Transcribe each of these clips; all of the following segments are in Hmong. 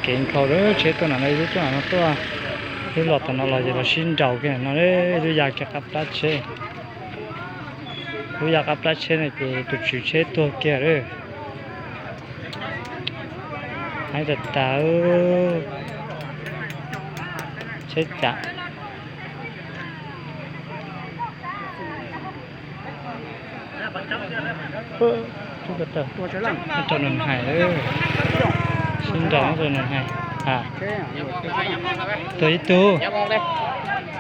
kev nkhaus lawm, tsheb tuaj nram no, ib lub tuaj nram no tuaj, ib lub los tom no los ces los sib nraus kiag no, ib lub ya kiag qab plab tsheb. Lub ya qab plab tsheb no ces tus tswv tsheb tuag kiag lawm. Haib tas tas, tsheb cas. Rau nus hais, sib nraus rau nus hais. Tuag ib tug,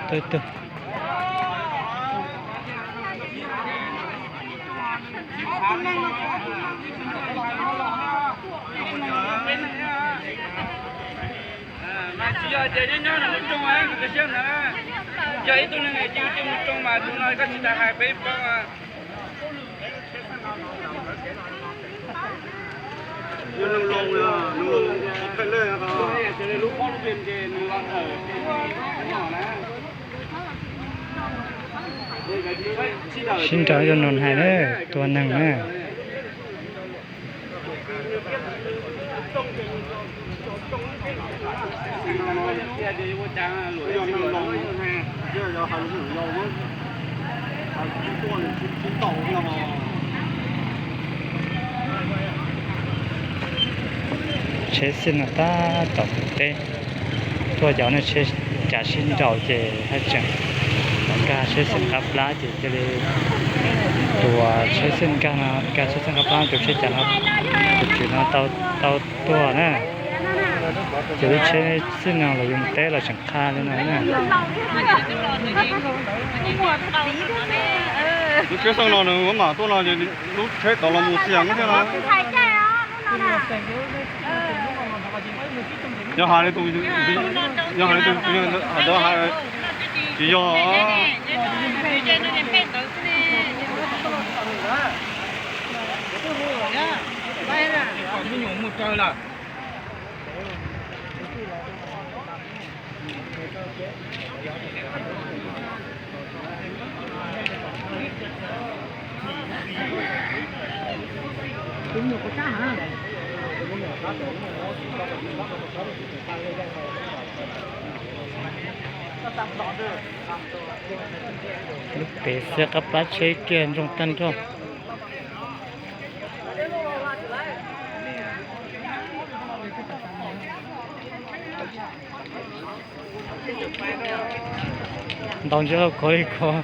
tuag ib tug. Mas tsis yog tias nyob nyob no mus rooj, yog ib tug neeg cia mus rooj mas tus no koj tsis tas hais peb paub. Sib nraus rau nus hais na, tuag neeg na. Tsheb xij no tab tom mus teb, tuaj yog nej tsheb cas sib nraus ces haj tseem nkag tsheb xij qab plab ces cia li tus tsheb xij nkag no, nkag tsheb xij qab plab, tus tsheb cas no, tus tswv no tau tuag na. Ces lub tsheb xij no los yuav mus teb los tseem qha li no na. Lub tsheb xeej no nws mam tuaj no, lub tsheb tod los mus xiam thiab no. Yog hais li tus, yog hais li tus, tsis yog. Lub pem xwb qab plab tsheb kiag ntsoog tag nrho. Ntau ntsis lauj, kov li kov.